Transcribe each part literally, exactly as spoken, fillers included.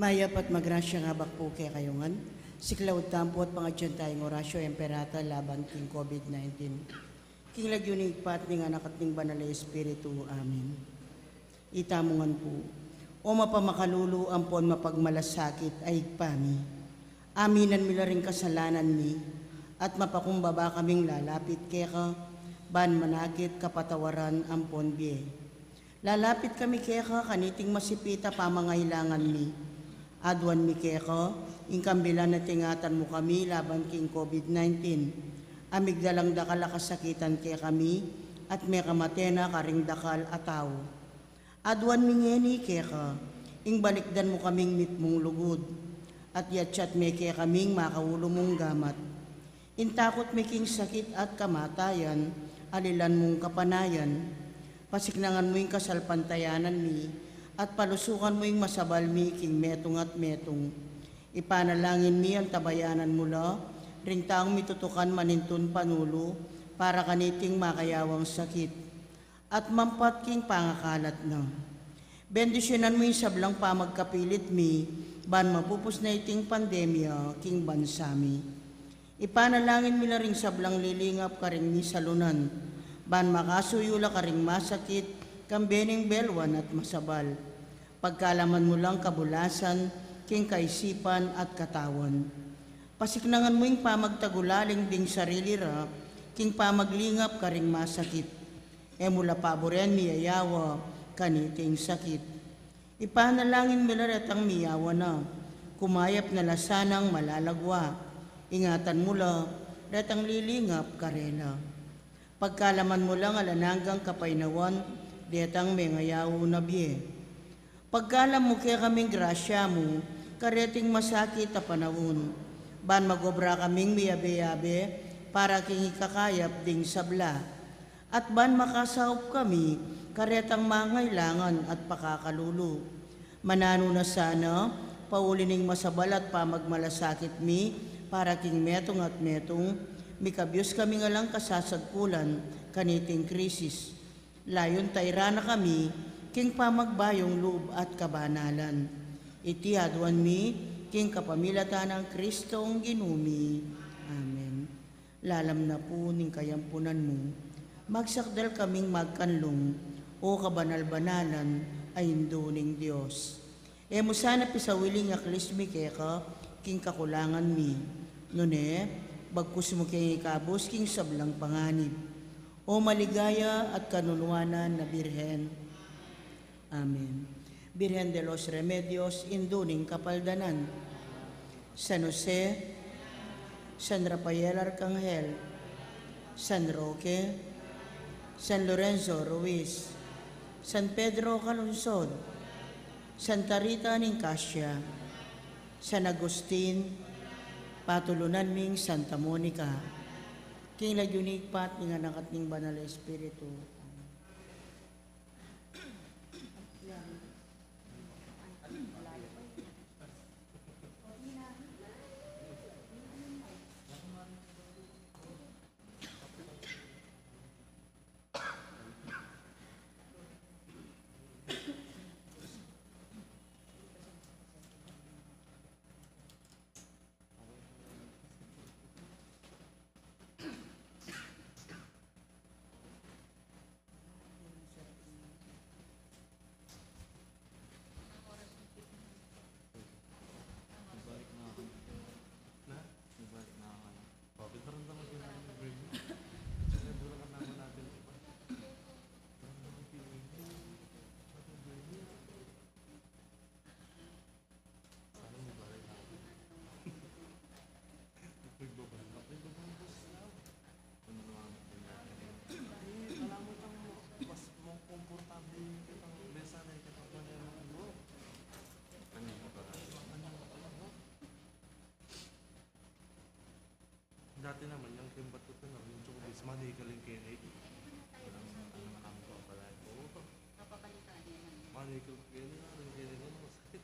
Mayap at magrasyang abak pu kekayu ngan. Siklaud tamu pu at pangadyan taya ing Oratio Imperata laban king COVID nineteen. King lagyu ning Ibpa at ning Anak at ning Banal a Espiritu. Amen. Itamu ngan pu. O mapamakalulu ampon mapagmalasakit a Ibpa mi, aminan mi la ring kasalanan mi, at mapakumbaba kaming lalapit keka, ban manakit kapatawaran ampon bie. Lalapit kami keka kaniting masipit a pamangailangan mi. Aduan mi keka ing kambilan a tingatan mu kami laban king COVID nineteen, a migdalang dakal a kasakitan kekami, at mekamate na karing dakal a tau. Aduan mi ngeni keka ing balikdan mu kaming mitmung lugud, at yatyat me kekaming makaulu mung gamat. Ing takut mi king sakit at kamatayan, alilan mung kapanayan. Pasiknangan mu ing kasalpantayanan mi, at palusukan mu ing masabal mi king metung at metung. Ipanalangin mi antabayanan mu la ring taung mitutukan manintun panulu para kaniting makayawang sakit, at mampat king pangakalat na. Bendisyunan mu ing sablang pamagkapilit mi, ban mapupus na iting pandemya king bansa mi. Ipanalangin mi la ring sablang lilingap karing misalunan, ban makasuyu la karing masakit, kambe ning belwan at masabal. Pagkalaman mu lang kabulasan, king kaisipan at katawan. Pasiknangan mu ing pamagtagulaling ding sarili ra, king pamaglingap karing masakit. E mu la paburen miyayawa kaniting sakit. Ipanalangin mi la retang miyawa na, kumayap na la sanang malalagwa. Ingatan mu la retang lilingap karela. Pagkalaman mu lang alang anggang kapaynawan detang mengayaw na bie. Pagkalam mu kekaming grasya mu kareting masakit a panaun, ban magobra kaming miyabe-yabe para king ikakayap ding sabla, at ban makasaup kami karetang mangailangan at pakakalulu. Mananu na sana, pauli ning masabal at pamagmalasakit mi para king metung at metung, mikabyus kaming alang kasasagkulan kaniting krisis. Layun tairan na kami king pamagbayung lub at kabanalan. Iti aduan mi king kapamilatan nang Kristong Ginu mi. Amen. Lalam na pu ning kayampunan mu, magsakdal kaming magkanlung, o kabanal-banalan a Indu ning Dios. E mu sana pisawili ing aklis mi keka king kakulangan mi. Nune, bagkus mu keng ikabus king sablang panganib. O maligaya at kanunuanan a Birhen. Amen. Birhen de los Remedios, Indu ning Kapaldanan. San Jose, San Rafael Arcangel, San Roque, San Lorenzo Ruiz, San Pedro Calungsod, Santa Rita ning Cascia, San Agustin, patulunan ming Santa Monica. King lagyu ning Ibpa at ning Anak at ning Banal a Espiritu. Dati naman, yang kembat ko na, yung chokobis, manikaling kene. Ano naman ang ko pala ko. Manikaling kene, ang kene ko, masakit.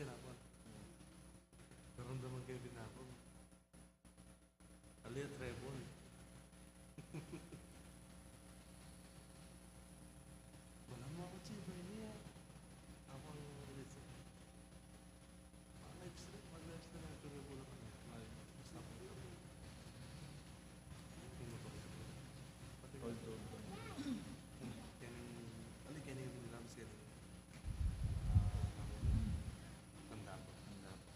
Tinapon. Naramdaman ko yung tinapon. Ali, tribal. Wala mo ako, Chief, ay niya. Ako ang listen. Mag-live stream, mag-live stream ang tuloy ko lang niya. Mag-, basta po ito. Yung motor ko. Pati ko. Hold on. Kaya nang, ali, kaya nang yung nilabas kaya nang, ah, tanda ko. Tanda ko.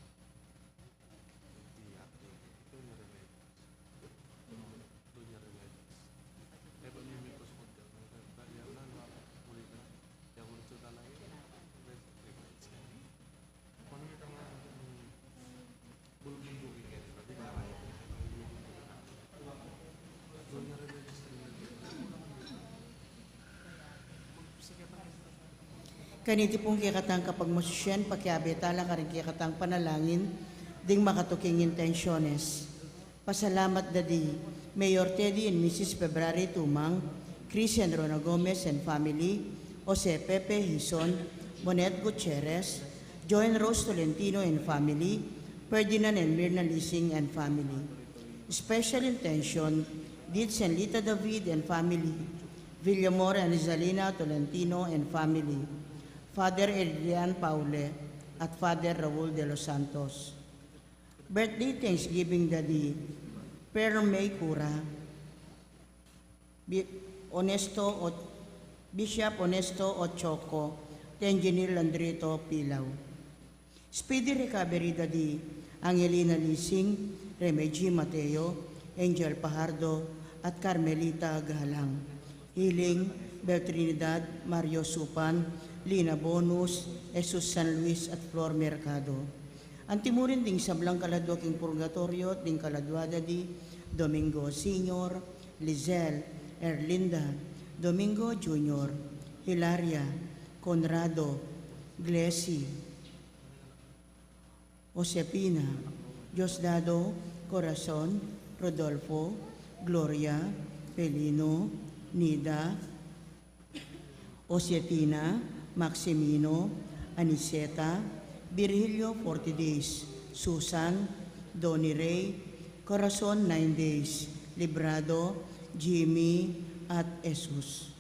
Kaniti pung kekatang kapagmasusian, pakiabe tala karing kekatang panalangin ding makatuking intensyones. Pasalamat da di Mayor Teddy and Missus February Tumang, Chris and Rona Gomez and family, Jose Pepe Hizon, Bonet Gutierrez, Joy and Rose Tolentino and family, Ferdinand and Mirna Lising and family. Special intention, Dids and Lita David and family, Villamor and Rizalina Tolentino and family, Father Adrian Paule, at Father Raul de los Santos. Birthday thanksgiving da di Pearl May Cura, Bi-, Onesto O-, Bishop Onesto Ochoco, Tengenil Landrito Pilau. Speedy recovery da di Angelina Lising, Remegi Mateo, Angel Pajardo, at Carmelita Galang. Healing, Bel Trinidad, Mario Supan, Lina Bonus, Jesus San Luis, at Flor Mercado. Antimurin ding sablang kaladua king purgatoryo, ding kaladua da di Domingo Senior, Lizelle, Erlinda, Domingo Junior, Hilaria, Conrado, Glesi, Josefina, Diosdado, Corazon, Rodolfo, Gloria, Pelino, Nida, Josefina, Maximino, Aniceta, Virgilio, forty days, Susan, Donny Ray, Corazon, nine days, Librado, Jimmy, at Jesus.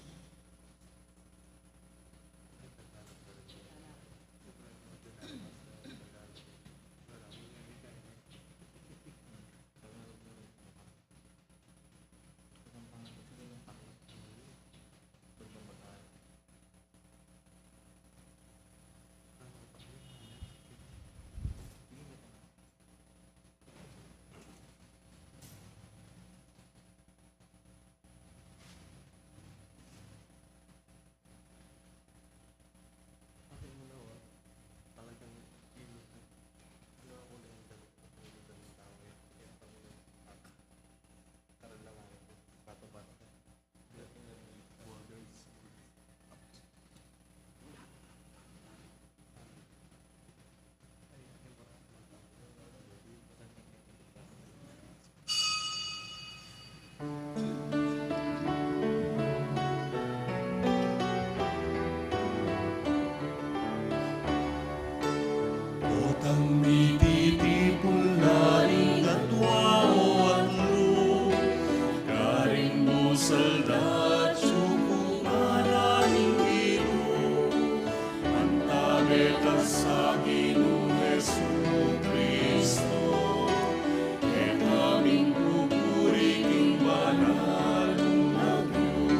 Potang mititipul na ring atua o anlu, karing busal da at suku na ning Ginu, mantabe ka sa Ginung Jesukristo, kekami ing pupuri king banal mung lagyu.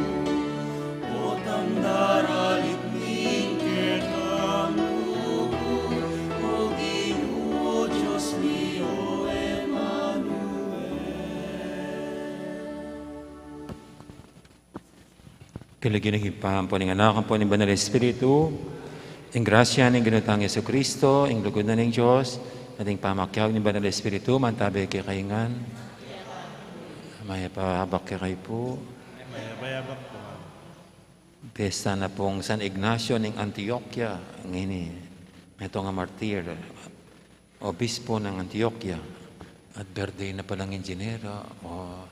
Potang daralit mi ing kekang lugud, O Ginu, O Dios mi, O Emmanuel. King lagyu ning Ibpa, ampo ning Anak, ampo ning Banal Espiritu, ing grasya ning Ginu tang Jesukristo, ing lugud na ning Dios, at ing pamakiabe ning Banal Espiritu, mantabe kekayu ngan. Mayap a abak kekayu pu. Mayap a abak pu. Pesta na pung San Ignacio ning Antioquia ngeni. Metung a martir, obispo ning Antioquia, at birthday na pala ning Enero. O,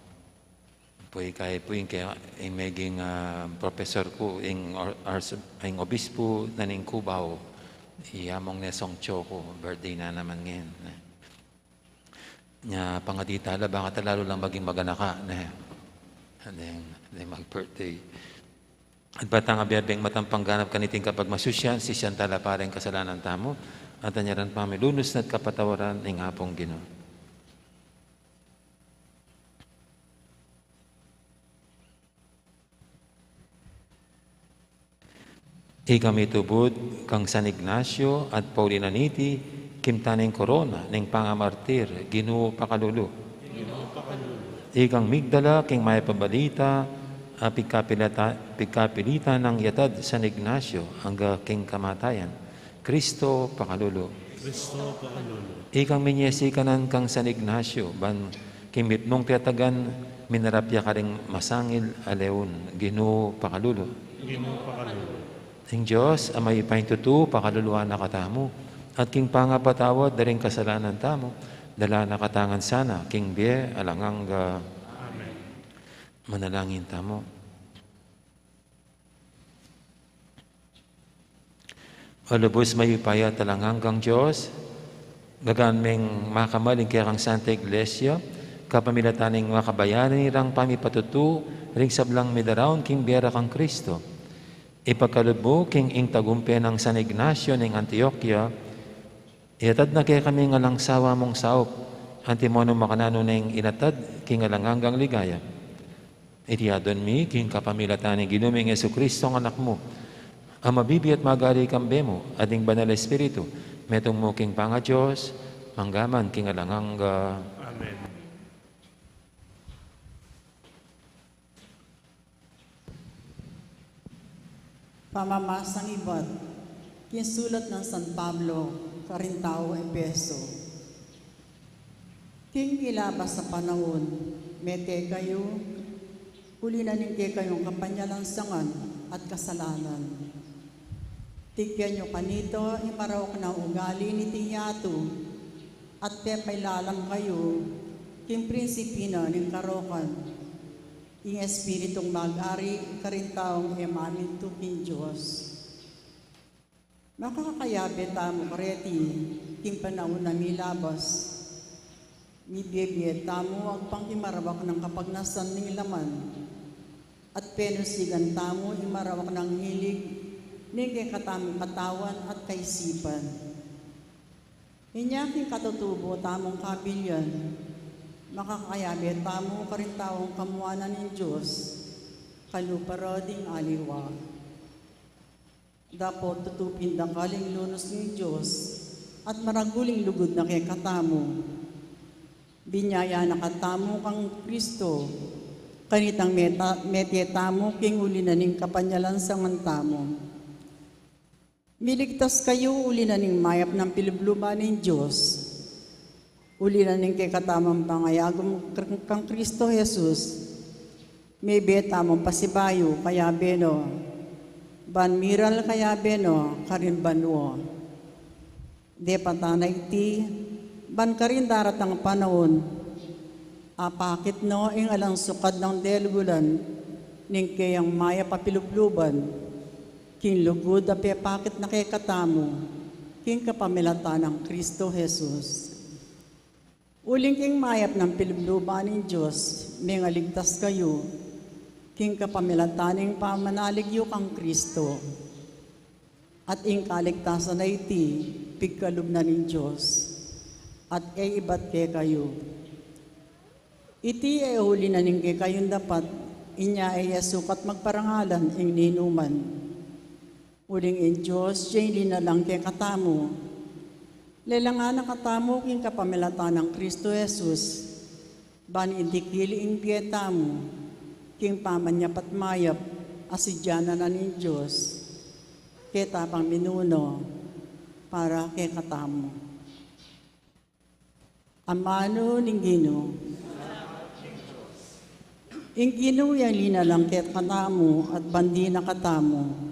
pu, ikayu pu ing ke-, ing meging, ah, professor ku, ing or-, ars-, ing obispo na ning Cubao, Iya mung ne Song Choco, birthday na naman ngayon, ne. Nya, pangadi tala, bang tala lalu lang maging maganaka, ne. Deng, deng mag-birthday. At batang abebeng matampang ganap kaniting kapagmasusyan, sisian tala pa ring kasalanan tamu, at anyaran pamilunus na't kapatawaran ning Apung Ginu. Ikami tubud kang San Ignacio at pauli na niti, kimtan ing korona ning pangamartir, Ginu pakalulu. Ikang migdala king mayap a balita, a pigkapilita-, pigkapilitan nang yatad San Ignacio angga king kamatayan, Kristo pakalulu. Kristo pakalulu. Ikang minyesi kanan kang San Ignacio, ban king mitmung tetagan, minarap ya karing masangil a leon, Ginu pakalulu. Ginu pakalulu. Ing Dios a mayupayang tutu, pakaluluan na katamu, at king pangapatawad da ring kasalanan tamu, dala na katamu ngan sana king bie alang angga. Amen. Manalangin tamu. O lubus mayupaya at alang anggang Dios, gagan meng makamal ing kekang Santa Iglesia, kapamilatan ning makabayaran nirang pamipatutu ring sablang midaraun king bie ra kang Kristo. Ipagkalub mu king ing tagumpe nang San Ignacio ning Antioquia, iyatad na kekami ing alang sawa mung saup, antimo nung makananu neng inatad king alang anggang ligaya. Iti adwan mi king kapamilatan ning Ginu ming Jesucristo, a Anak mu, a mabibie at magari kambe mu at ning Banal Espiritu, metung mu king pangaDios, mangga man king alang angga. Amen. Pamamasang ibat king sulat nang San Pablo karing taga Efeso. King ilabas a panaun, mete kayu, uli na ning kekayung kapanyalansangan at kasalanan. Tignan yu kanita ing marawak nang ugali niting yatu, at pepailalam kayu king prinsipi na ning karokan, ing Espiritung mag-ari karing taung e mamintu king Dios. Makakayabe tamu kareti king panaun a milabas. Mibie-bie tamu agpang king marawak nang kapagnasan ning laman, at penusigan tamu ing marawak nang hilig ning kekatamung katawan at kaisipan. Inya king katutubo tamung kabilian, makakayabe tamu karing taung kamuanan ning Dios, kalupa ra ding aliwa. Dapot tutu pin dakal ing lunus ning Dios, at maragul ing lugud na kekatamu. Binyaya na katamu kang Kristo, kanitang meta-, mete tamu king uli na ning kapanyalansangan tamu. Miligtas kayu uli na ning mayap nang pilubluban ning Dios. Uli na ning kekatamung pangayagum kang Kristo Jesus, mebie tamung pasibayu kayabe na, ban miral kayabe na karin banua. Depatan na iti, ban karing daratang a panaun, apakit na ing alang sukad nang delugulan ning keyang mayap a pilubluban, king lugud a pepakit na kekatamu, king kapamilatan nang Kristo Jesus. Uling king mayap nang pilubluban ning Dios, mengaligtas kayu, king kapamilatan ning pamanalig yu kang Kristo. At ing kaligtasan a iti, pigkalub na ning Dios, at e ibat kekayu. Iti e uli na ning kekayung dapat, inya e ya sukat magparangalan ing ninuman. Uling ing Dios, ing linalang kekatamu, lelangan na katamu king kapamilatan nang Kristo Jesus, ban idikil ing bie tamu king pamanyap at mayap a sidyanan na ning Dios, ketang minuna para kekatamu. Amanu ning Ginu. Ing Ginu yang linalang kekatamu at bandi na katamu.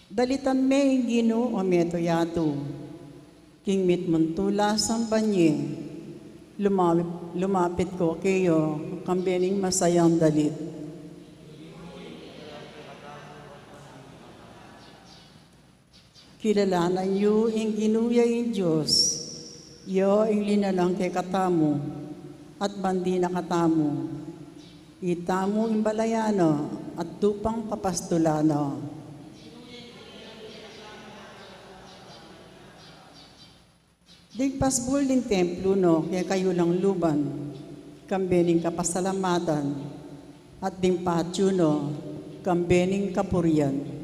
Dalitan me ing Ginu, o meto yatu. King mitmung tula, samban ye. Luma-, lumapit ko keya, kambe ning masayang dalit. Kilalanan yu ing Ginu ya ing Dios, ya ing linalang kekatamu, at bandi na katamu. Itamu ing balayan na, at tupang papastulan na. Ding pasbul ding templo na, kekayu lang luban, kambe ning kapasalamatan, at ding patio na, kambe ning kapurian.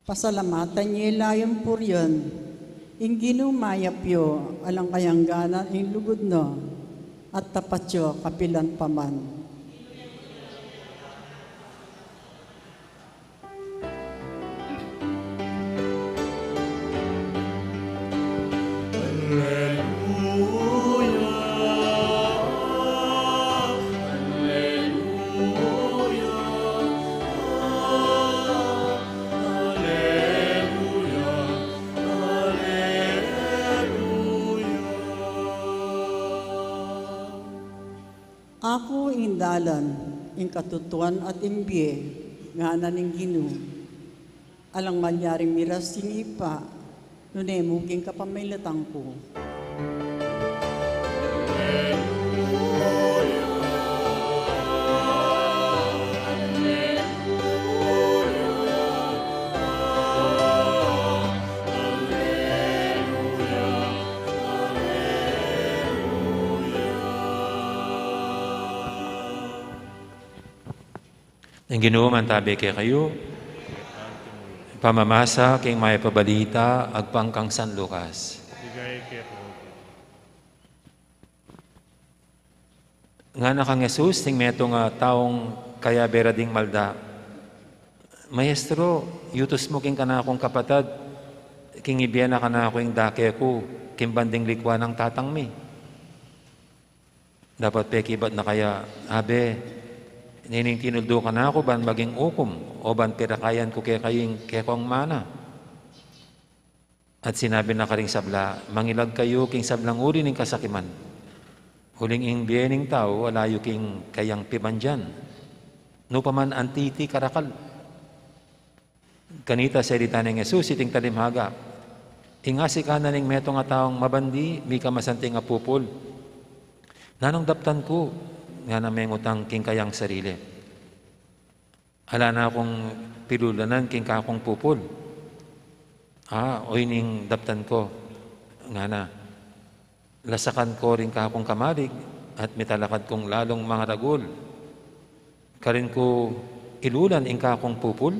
Pasalamatan ye la yang purian, ing Ginu mayap ya, alang kayang gana ing lugud na, at tapat ya kapilan pa man. Aku ing dalan, ing katutuan at ing bie, ngana ning Ginu. Alang malyaring miras ing Ibpa, nune mu king kapamilatan ku. Ing Ginu mantabi kekayu. Pamamasa king Mayap a Balita agpang kang San Lucas. Bigay kaya po. Ngana kang Jesus ing metung a taung kayabe ra ding malda, "Maestro, yutus mu king kanakung kapatad king ibie na kanaku ing dake ku king banding likwa nang tatang mi." Dapot pekibat na kaya, "Abe, nining tinuldu kanaku ban maging ukum, o ban pirakayan ku kekayu ing kekong mana?" At sinabi na karing sabla, "Mangilag kayu king sablang uri ning kasakiman. Uling ing bie ning tau ala yu king kayang pibandian, nu pa man anti iti karakal." Kanita salitan nang Jesus iting talimhaga, "Ing asikanan ning metung a taung mabandi, mika masanting a pupul. Nanung daptan ku?" ngana mengutang king kayang sarili. "Ala na kung pilulanan king kakung pupul." "A, oyni ing daptan ku," ngana. "Lasakan ku ring kakung kamalig at mitalakad kung lalung mangaragul. Karin ku ilulan ing kakung pupul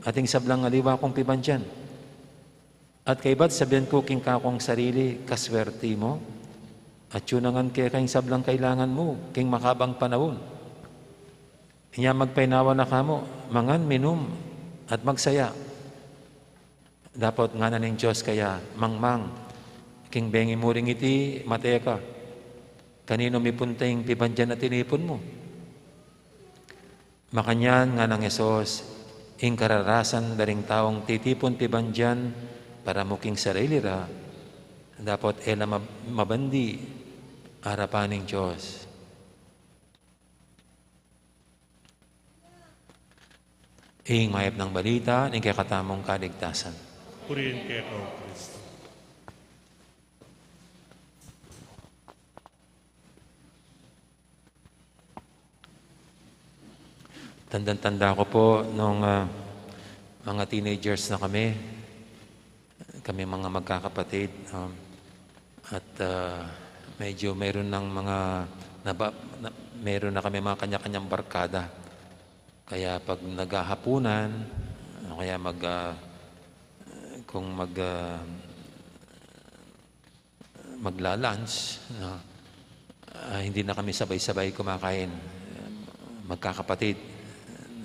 at ing sablang aliwa kung pibandian. At kaybat sabian ku king kakung sarili, 'Kaswerti mu, at yu na ngan keka ing sablang kailangan mu king makabang panaun.' Inya magpainawa na ka mu, mangan, minum, at magsaya." Dapot ngana ning Dios kaya, "Mangmang, king bengi mu ring iti, mate ka. Kaninu mi punta ing pibandian a tinipun mu?" Makanyan ngana nang Jesus, "Ing kararasan da ring taung titipun pibandian para mu king sarili ra, dapot e la mab-, mabandi arapan ning Dios." Ing mayap nang balita ning kekatamung kaligtasan. Purihin keka, O Kristo. Tandang-tanda ko po nung, ah, mga teenagers na kami, kami mga magkakapatid, um, at, ah, medyo meron ng mga naba-, na, meron na kami mga kanya-kanyang barkada. Kaya pag naghahapunan, o kaya mag, ah, kung mag, ah, magla-lunch, no? Ah, hindi na kami sabay-sabay kumakain, magkakapatid,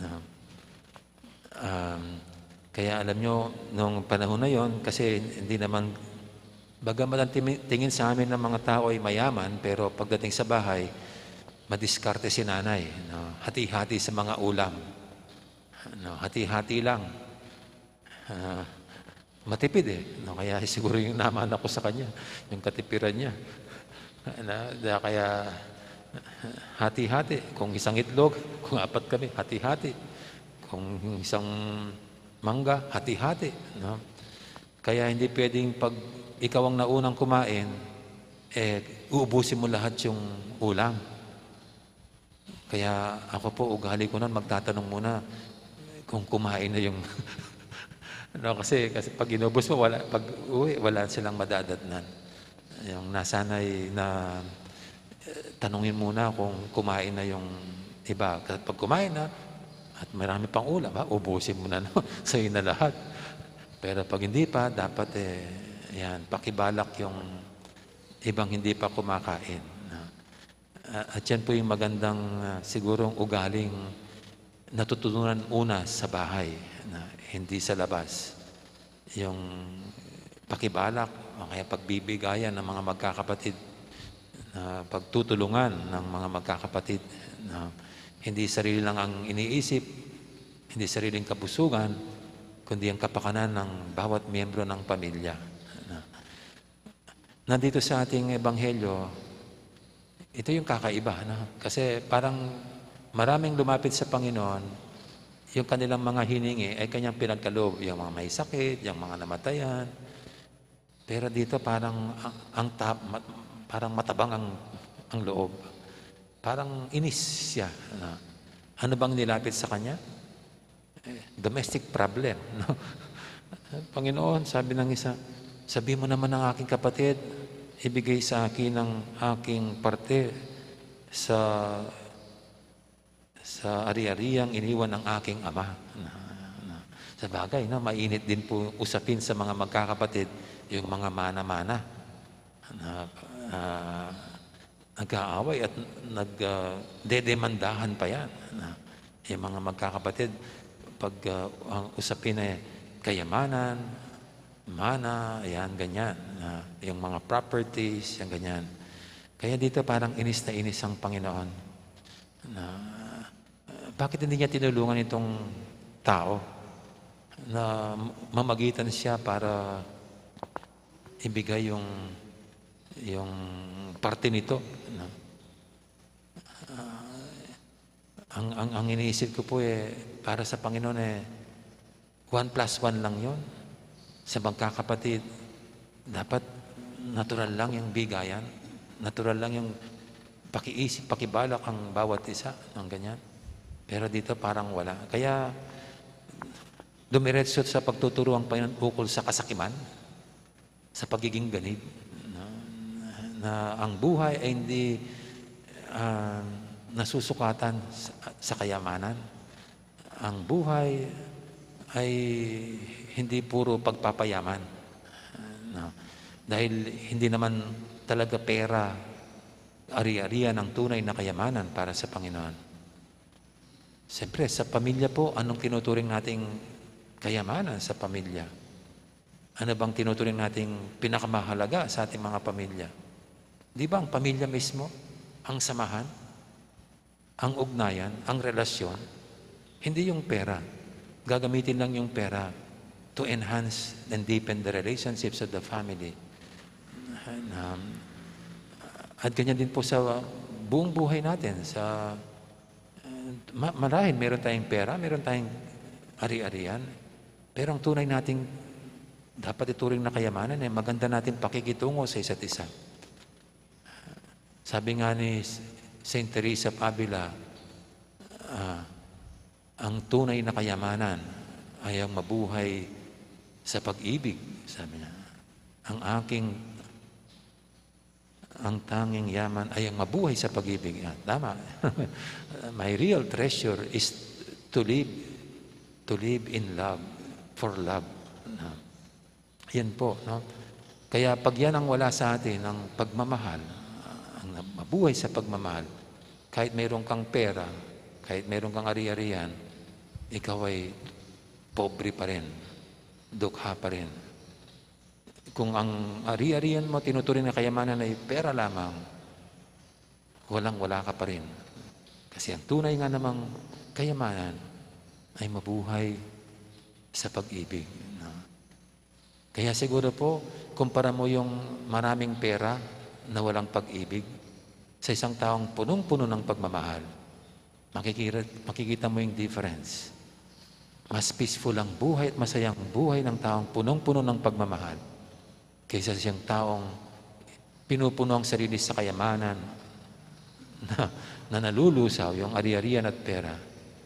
no? Um, kaya alam nyo, nung panahon na yon, kasi hindi naman, bagamat ang timi-, tingin sa amin ng mga tao ay mayaman, pero pagdating sa bahay, madiskarte si nanay, no? Hati-hati sa mga ulam. No? Hati-hati lang. Ah, matipid eh, no? Kaya siguro yung namana ko sa kanya, yung katipiran niya. Na, na kaya hati-hati. Kung isang itlog, kung apat kami, hati-hati. Kung isang mangga, hati-hati, no? Kaya hindi pwedeng pag ikaw ang naunang kumain, eh, uubusin mo lahat yung ulam. Kaya ako po, ugali ko nun, magtatanong muna kung kumain na yung, no, kasi, kasi pag inubos mo, wala, pag uwi, wala silang madadatnan. Yung nasanay na, eh, tanungin muna kung kumain na yung iba. Kasi pag kumain na, at marami pang ulam, ha, ubusin mo na, no? Sa'yo na lahat. Pero pag hindi pa, dapat, eh, yan, pakibalak yung ibang hindi pa kumakain, no? Ah, at yan po yung magandang, ah, sigurong ugaling natutunan una sa bahay, na hindi sa labas. Yung pakibalak, o kaya pagbibigayan ng mga magkakapatid, na pagtutulungan ng mga magkakapatid, na hindi sarili lang ang iniisip, hindi sariling kabusugan, kundi ang kapakanan ng bawat miyembro ng pamilya. Na nandito sa ating ebanghelyo, ito yung kakaiba, no? Kasi parang maraming lumapit sa Panginoon, yung kanilang mga hiningi ay kanyang pinagkaloob, yung mga may sakit, yung mga namatayan. Pero dito parang ang, ang tap-, mat-, parang matabang ang, ang loob. Parang inis siya, no? Ano bang nilapit sa kanya? Eh, domestic problem, no? "Panginoon," sabi ng isa, "sabi mo naman ng aking kapatid, ibigay sa akin ang aking parte sa, sa ari-ariang iniwan ng aking ama." Na, na, sa bagay, no, mainit din po usapin sa mga magkakapatid yung mga mana-mana. Na, ah, nag-aaway at nag, ah, dedemandahan pa yan. Na, yung mga magkakapatid, pag, ah, ang usapin ay kayamanan, mana, yan, ganyan. Na, yung mga properties, yan, ganyan. Kaya dito parang inis na inis ang Panginoon. Na, ah, bakit hindi niya tinulungan itong tao na mamagitan siya para ibigay yung, yung parte nito, no? Ah, ang, ang, ang iniisip ko po, eh, para sa Panginoon, eh, one plus one lang yun. Sa magkakapatid, dapat natural lang yung bigayan. Natural lang yung pakiisip, pakibalak ang bawat isa, ng ganyan. Pero dito parang wala. Kaya dumiretso sa pagtuturo ang Panginoon ukol sa kasakiman, sa pagiging ganid, no? Na ang buhay ay hindi, ah, nasusukatan sa, sa kayamanan. Ang buhay ay hindi puro pagpapayaman, no? Dahil hindi naman talaga pera, ari-arian ang tunay na kayamanan para sa Panginoon. Siyempre, sa pamilya po, anong tinuturing nating kayamanan sa pamilya? Ano bang tinuturing nating pinakamahalaga sa ating mga pamilya? Di ba ang pamilya mismo, ang samahan, ang ugnayan, ang relasyon? Hindi yung pera. Gagamitin lang yung pera to enhance and deepen the relationships of the family. And, um, at ganyan din po sa buong buhay natin, sa, uh, ma-, marahil meron tayong pera, meron tayong ari-arian, pero ang tunay nating dapat ituring na kayamanan ay maganda nating pakikitungo sa isa't isa. Sabi nga ni Saint Teresa of Avila, ah, "Ang tunay na kayamanan ay ang mabuhay sa pag-ibig," sabi niya. "Ang aking, ang tanging yaman ay ang mabuhay sa pag-ibig." Ah, tama. "My real treasure is to live, to live in love, for love." Na, yan po, no? Kaya pag yan ang wala sa atin, ang pagmamahal, ang mabuhay sa pagmamahal, kahit meron kang pera, kahit meron kang ari-arian, ikaw ay pobre pa rin, dukha pa rin. Kung ang ari-arian mo, tinuturing na kayamanan ay pera lamang, walang-wala ka pa rin. Kasi ang tunay nga namang kayamanan ay mabuhay sa pag-ibig, no? Kaya siguro po, kumpara mo yung maraming pera na walang pag-ibig sa isang taong punong-puno ng pagmamahal, makikira-, makikita mo yung difference. Mas peaceful ang buhay at masayang buhay ng taong punong-puno ng pagmamahal kaysa siyang taong pinupuno ang sarili sa kayamanan na, na nalulusaw, yung ari-arian at pera.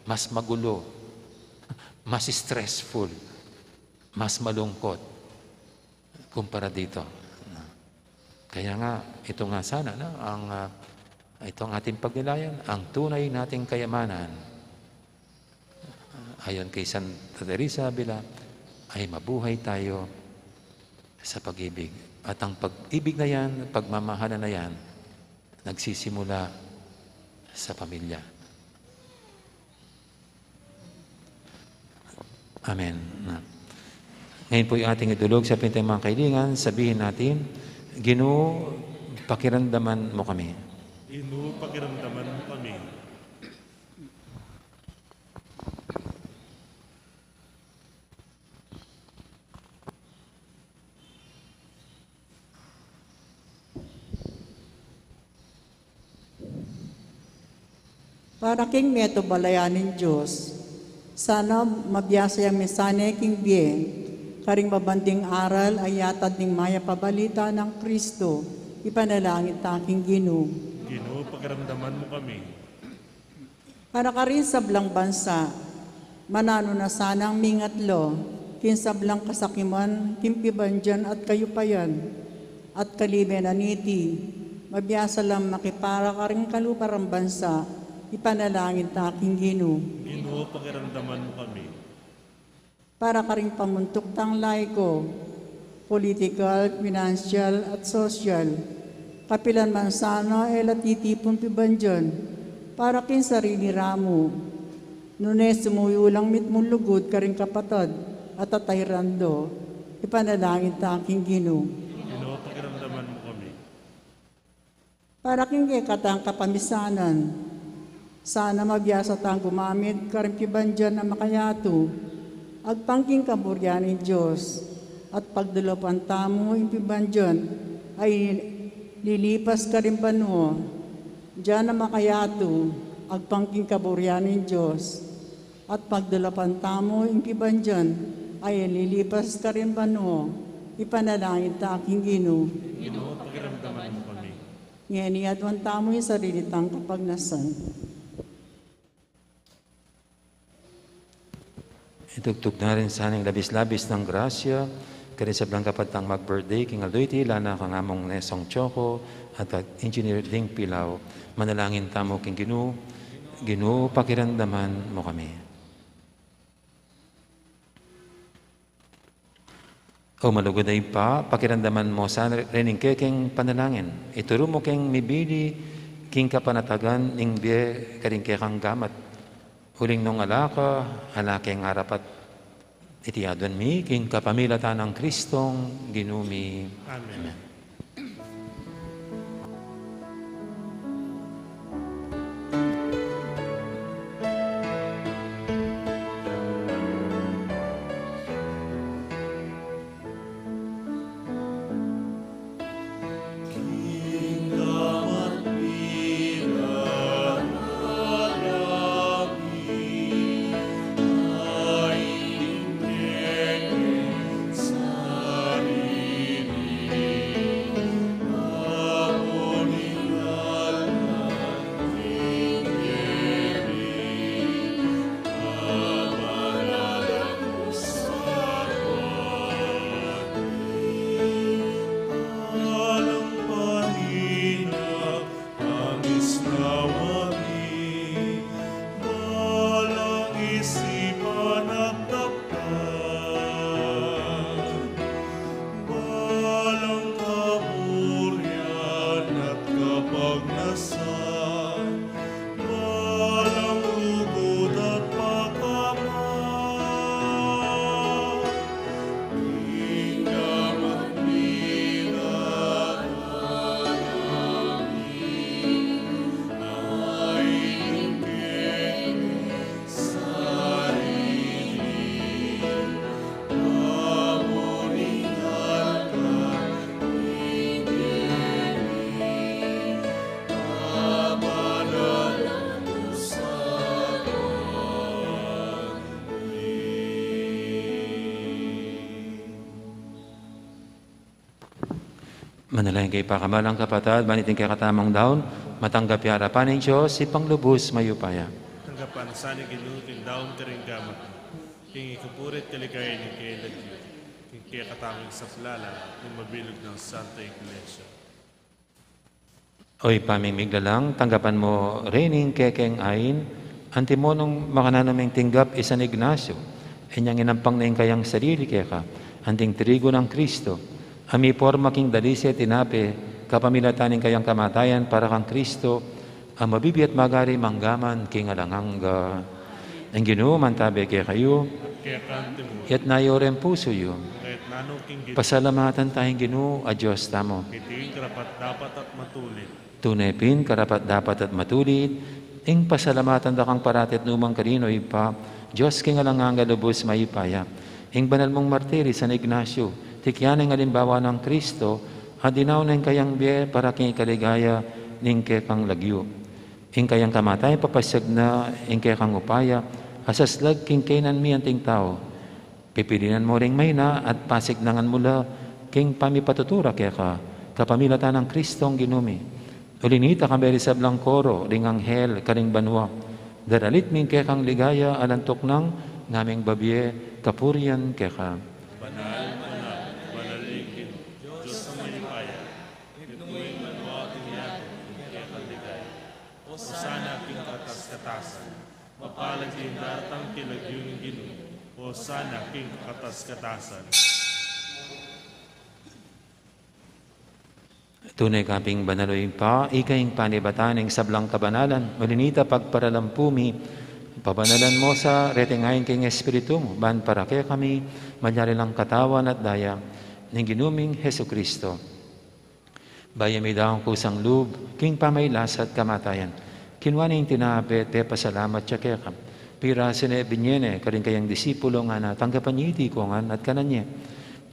Mas magulo, mas stressful, mas malungkot kumpara dito. Kaya nga, ito nga sana, no, ang, ah, ito ang ating pagnilayan, ang tunay nating kayamanan. Ayon kay Santa Teresa Avila, ay mabuhay tayo sa pag-ibig. At ang pag-ibig na yan, pagmamahalan na yan, nagsisimula sa pamilya. Amen. Ngayon po yung ating idulog sa pintang mga kailingan, sabihin natin, "Ginu, pakiramdaman mo kami." Ginu, pakiramdaman mo kami. Para king metung balayan ning Dios, sana mabiasa yang misane king bie, karing mabanding aral a yatad ning mayap a balita nang Kristo, ipanalangin ta king Ginu. Ginu, pakiramdaman mo kami. Para karing sablang bansa, mananu na sanang mingatlo king sablang kasakiman king pibandian at kayupayan, at kalibe na niti, mabiasa lang makipara karing kalupa rang bansa, ipanalangin ta king Ginu. Ginu, pakiramdaman mo kami. Para karing pamuntuk tang laiko, political, pinansyal, at sosyal, kapilan man sana e la titipun pibandian para king sarili ra mu. Nune sumuyu lang mitmung lugud karing kapatad at atay rando, ipanalangin ta king Ginu. Ginu, pakiramdaman mo kami. Para king kekatang kapamisanan, sana mabiasa tang gumamit karing pibandian a makayatu, agpang king kaburian ning Dios, at pagdulapan tamu ing pibandian a ililipas karing banua, dian a makayatu, agpang king kaburian ning Dios, at pagdulapan tamu ing pibandian a ililipas karing banua, ipanalangin ta king Ginu. Ginu, pakiramdaman mo kami. Ngeni aduan tamu ing sarili tang kapagnasan. Itugtug na rin sana ing labis-labis nang grasya karing sablang kapatad tang mag-birthday king aldo iti, lana kang Among Nesong Choco at kang Engineer Ding Pilaw. Manalangin tamu king Ginu. Ginu, pakiramdaman mo kami. O malugud a Ibpa, pakiramdaman mu sa rin ing kekeng panalangin. Ituru mu keng mibili king kapanatagan ning bie karing kekang gamat. Uling nung ala ka, ala keng arapat. Iti aduan mi king kapamilatan nang Kristong Ginu mi. Amen. Amen. Manalangin kayu, pakamalan kung kapatad, ban iting kekatamung daun matanggap ya arapan ning Dios, Ibpang lubus mayupaya. Tanggapan na sa ning Ginu ing daun karing gamat mu, king ikapuri't kaligayan ning kayang lagyu, king kekatamung sablang lagyu, ning mabilug nang Santa Iglesia. O Ibpa ming miglalang, tanggapan mu rin ing kekeng ain, anti mo nung makananu ming tinggap i San Ignacio, inyang inampang na ing kayang sarili keka, anting trigu nang Kristo, a miporma king dalise tinape, kapamilatan ning kayang kamatayan para kang Kristo, a mabibie at magari manggaman king alang angga. Ing Ginu mantabe kekayu. Keka antimu. Itas yu ring pusu yu. Keta nanu king Ginu. Pasalamatan taya ing Ginu a Dios tamu. Iti ing karapat-dapat at matulid. Tune pin karapat-dapat at matulid, ing pasalamatan da kang parati at nukarin man, O Ibpa, Dios king alang angga, lubus mayupaya. Ing banal mung martir i San Ignacio, tikyan ing alimbawa nang Kristo, a dinaun na ing kayang bie para king ikaligaya ning kekang lagyu. Ing kayang kamatayan papasiag na ing kekang upaya, a saslag king kainan mi anting tau. Pipilinan mu ring maina at pasiknangan mu la king pamipatutura keka, kapamilatan nang Kristong Ginu mi. Uli na nita, kambe ring sablang koro ring anghel karing banua, daralit mi ing kekang ligaya alang tuknang ngaming babie kapurian keka. Banal, banal, banal ing Ginu, Dios a mayupaya. Mitmu ing banua at ing yatu ing kekang ligaya. Hosana king kakatas-katasan. Mapalad ing daratang king lagyu ning Ginu. Hosana king kakatas-katasan. Tune ka pin banal, O Ibpa, ika ing panibatan ning sablang kabanalan, uli na nita pagparalan pu mi, pabanalan mu sa reting ain king Espiritu mu, ban para kekami, malyari lang katawan at daya ning Ginu ming Jesucristo. Bayu ya midaun kusang lub king pamagkasakit at kamatayan, kinua ne ing tinape, pepasalamat ya keka, pirasu ne, binie ne karing kayang disipulo, ngana, tanggapan ye iti ikongan at kanan ye.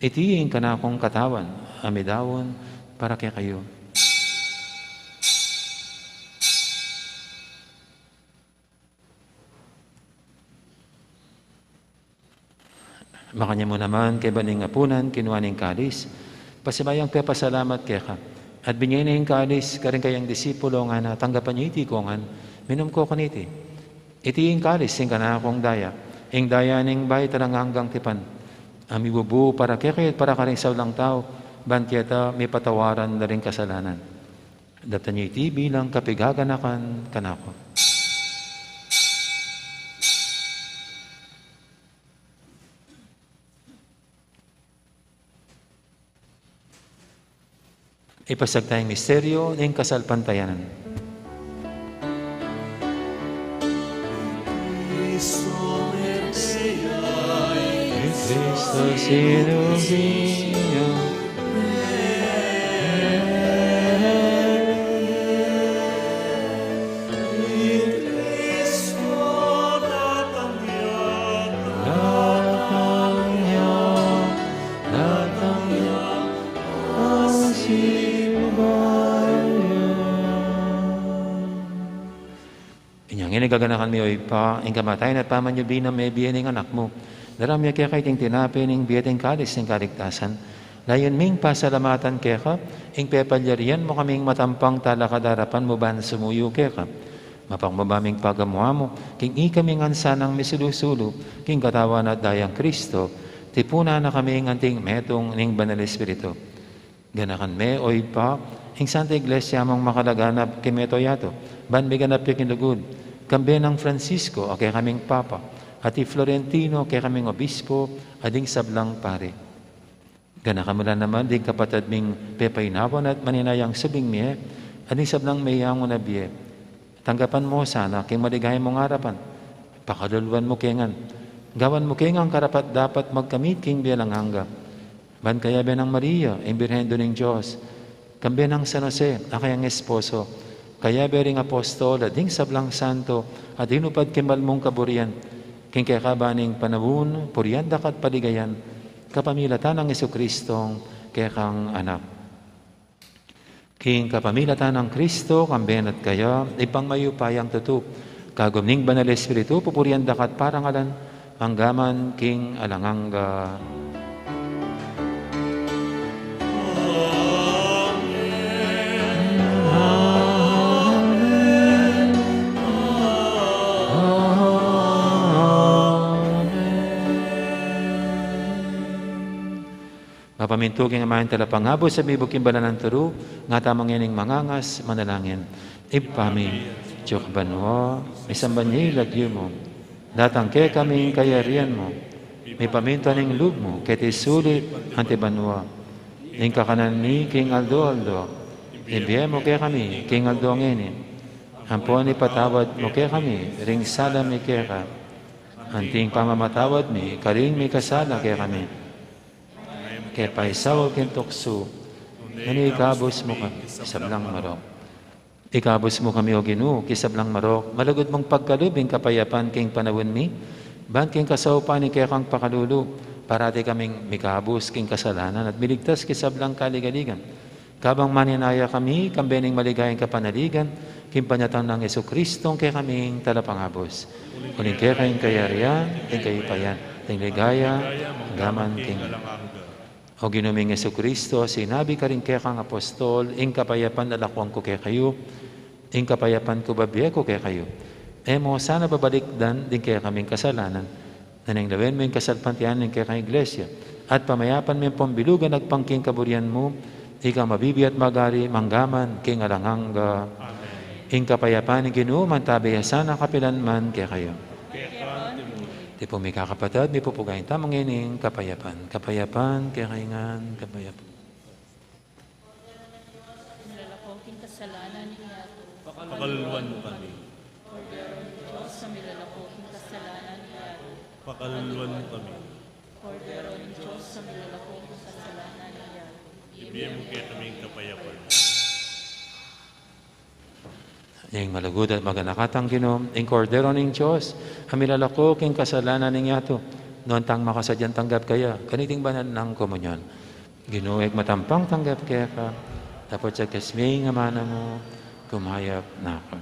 Iti ing kanakung katawan a midaun para kekayu. Makanyan mu naman, kaybat ning apunan, kinua ne ing kalis, pasibayu yang pepasalamat keka, at binie ne ing kalis karing kayang disipulo, ngana, tanggapan ye iti ikongan, minum ko kaniti. Iti ing kalis ning kanakung daya, ing daya ning bayu at alang anggang tipan, a mibubu para kekayu at para karing sablang tau, ban keta mipatawaran la ring kasalanan. Daptan ye iti bilang kapaganakan kanaku. Ipasiag taya ing misteryu ning kasalpantayanan. Cristo sinumpingan. Datang ya, datang ya, datang ya, ang simbahan. Inya ngeni gaganakan mi, O Ibpa, ing kamatayan at pamanyubli nang mebie ning Anak mu. Daraun mi keka iting tinape ning bie at ing kalis ning kaligtasan. Layun ming pasalamatan keka ing pepalyarian mu kaming matampang talakad king arapan mu ban sumuyu keka. Mapagmabaming pagamu-amu king ikami ngan sanang misulu-sulu king katawan at dayang Cristo, tipunan na kaming anting metung ning Banal Espiritu. Ganakan me, O Ibpa, ing Santa Iglesia mung makalaganap king mabilug a yatu, ban miganap ya king lugud, kambe nang Francisco a kekaming Papa, at i Florentino a kekaming Obispo, at ding sablang pari. Ganakan mu la naman ding kapatad ming pepainawan at maninayang subling mie, at ding sablang meyangu na bie. Tanggapan mu sana king maligaya mung arapan. Pakaluluan mu ke ngan. Gawan mu ke ngan karapat-dapat magkamit king bie alang angga. Ban kayabe nang Maria, ing Birhen Indu ning Dios, kambe nang San Jose a kayang esposo, kayabe ring apostol at ding sablang santo a tinupad king mal mung kaburian, king kekaban ning panaun, purian da ka at paligayan, kapamilatan nang Jesucristong kekang Anak. King kapamilatan nang Cristo, kambe na at kaya, Ibpang mayupayang tutu, kagum ning Banal Espiritu, pupurian da ka at parangalan, manggaman king alang angga. Pamintuking Aman, Talapangabus, a mibuk king banal nang turu, ngatamu ngening mangangas, manalangin. Ibpa mi, atsu ka banua, misamban ya ing lagyu mu. Datang kekami ing kayarian mu. Mipamintuan ing lub mu, keti sulip anti banua. Ing kakanan mi king aldo-aldo, ibie mu kekami king aldo ngeni. Ampon ipatawad mu kekami ring sala mi keka, anti ing pamamatawad mi karing mikasala kekami. E ke paisaul king tuksu, nune ikabus mu kami king sablang marok. Ikabus mu kami, O Ginu, king sablang marok, malugud mung pagkalub ing kapayapan king panaun mi, ban king kasaupan ning kekang pakalulu, parati kaming mikabus king kasalanan at miligtas king sablang kaligaligan. Kabang maninaya kami, kambe ning maligayang kapanaligan, king panyatang nang Jesucristo, ing kekaming Talapangabus. Uling keka ing kayarian, ing kayupayan, ing ligaya, angga man king alang angga. O Ginu ming Jesucristo, sinabi karing kekang apostol, ing kapayapan lalakwan ku kekayu, ing kapayapan ku bibie ku kekayu. E mu sana babalikdan ding kekaming kasalanan, nune lawen mu ing kasalpantayanan ning kekang Iglesia, at pamayapan me ampon bilugan agpang king kaburian mu, ika a mabibie at magari mangga man king alang angga. Amen. Ing kapayapan ning Ginu mantabe ya sana kapilan man kekayu. Tipung mikakapatad, mipupugayan tamu ngening kapayapan. Kapayapan kekayu ngan, kapayapan. Milalako king kasalanan ning yatu. Pakaluluan mu kami. Kordero ning Dios a milalako king kasalanan ning yatu. Pakaluluan mu kami. Kordero ning Dios a milalako king kasalanan ning yatu. Ibie mu kekami ing kapayapan. Ing malugud at maganakang Ginu, ing Kordero ning Dios, a milalako king kasalanan ning yatu, nuan tang makasadyang tanggap kaya kaniting banal nang komunyon. Ginu, e ku matampang tanggap keka, dapot sa kasming amana mu, kumayap na ku.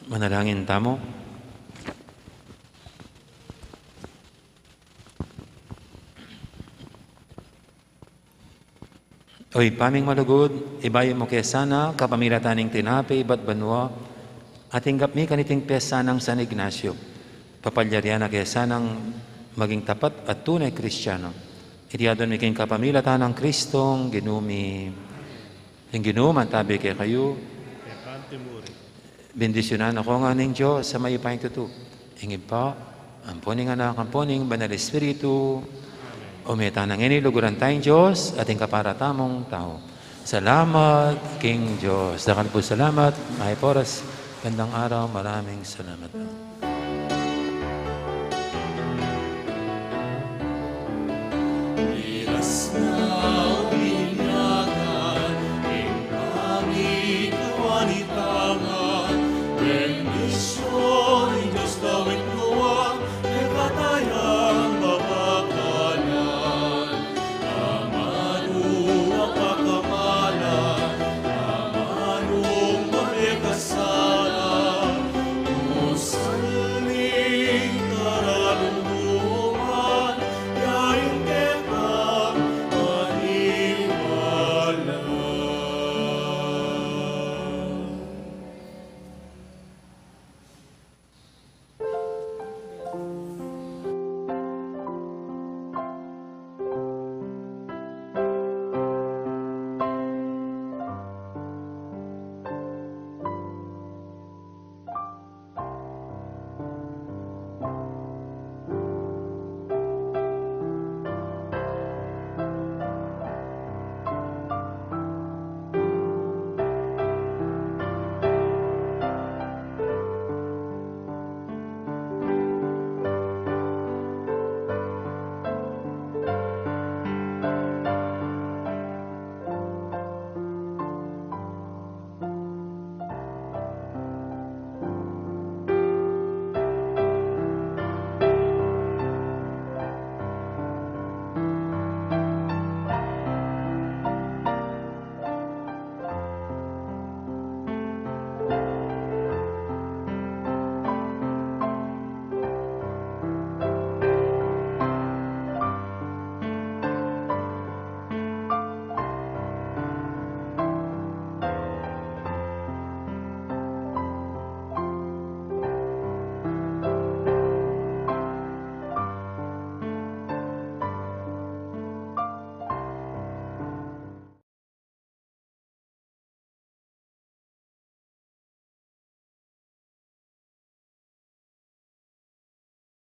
Manalangin tamu. O Ibpa ming malugud, ibayu mu ke sana kapamilatan ning tinape ibat banua, at tinggap mi kaniting pesta nang San Ignacio. Papalyarian na ke sanang maging tapat at tunay Kristiyano. Iti adwan mi king kapamilatan nang Kristong Ginu mi. Ing Ginu mantabi kekayu. Bendisyunan na kayu ngan ning Dios a mayupayang tutu, ing Ibpa, ampo ning Anak, ampo ning Banal Espiritu. O meta na ngeni, luguran taya ing Dios at ing kapara tamung tau. Salamat king Dios. Dakal pung salamat. Mayap a oras. Gandang araw. Maraming salamat.